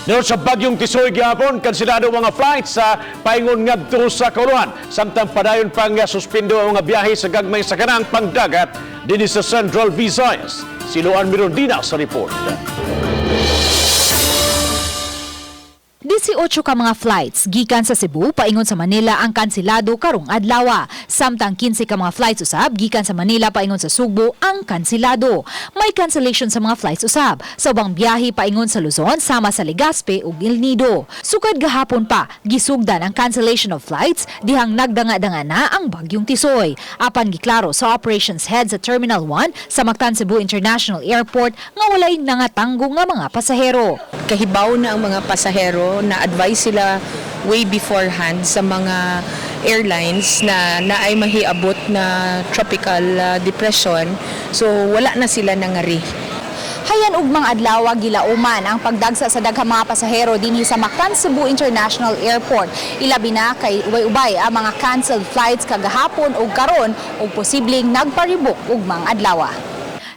Nino sa bagyong Tisoy gihapon, kansilado mga flights sa paingon ngadto sa Kauluhan. Samtang padayon pang suspendo ang mga biyahe sa gagmay sa kanang pangdagat dinhi sa Central Visayas. Si Luan Mirondina sa report. 18 ka mga flights gikan sa Cebu paingon sa Manila ang kansilado karong adlaw. Samtang 15 ka mga flights usab gikan sa Manila paingon sa Sugbo ang kansilado. May cancellation sa mga flights usab sa ubang biyahe paingon sa Luzon sama sa Legazpi ug El Nido. Sukad gahapon pa gisugdan ang cancellation of flights dihang nagdanga-danga na ang bagyong Tisoy. Apan giklaro sa operations head sa Terminal 1 sa Mactan Cebu International Airport nga walay nangatanggo nga mga pasahero. Kahibaw na ang mga pasahero na advise sila way beforehand sa mga airlines na naay mahiabot na tropical depression. So wala na sila nangari. Hayan ugmang adlaw gilauman ang pagdagsa sa daghang mga pasahero dinhi sa Mactan Cebu International Airport. Ilabi na kay ubay-ubay ang mga canceled flights kagahapon ug karon ug posibleng nagpa-rebook ugmang adlaw.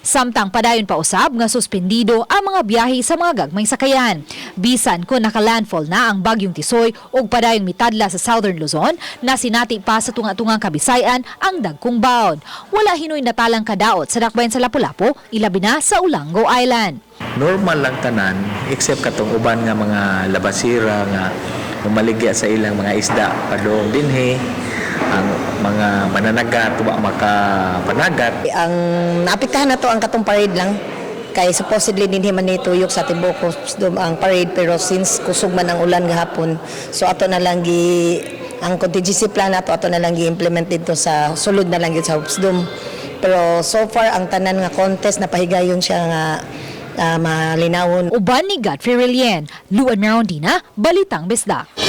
Samtang padayon pa usab nga suspendido ang mga biyahe sa mga gagmay sakayan. Bisan kung naka-landfall na ang bagyong Tisoy ug padayong mitadla sa Southern Luzon, nasinati pa sa tunga-tungang Kabisayan ang dagkong bawd. Wala hinoy natalang kadaot sa dakbayan sa Lapu-Lapu, ilabi na sa Olango Island. Normal lang tanan except katong uban nga mga labasira nga mamaligya sa ilang mga isda padung dinhi, ang mga mananagat wa makapanagat. Ang naapektahan na to ang katong parade lang kay supposedly dinhi man ni tuyok sa tibuok dum ang parade, pero since kusog man ang ulan gahapon, so ato na lang gi ang contingency plan nato, ato na lang gi-implement dito sa sulod na lang gyud sa Hopes Dome. Pero so far ang tanan nga contest na pahigayon siya nga malinawon. Uban ni Godfrey Relien, Luan Merondina, Balitang Bisdak.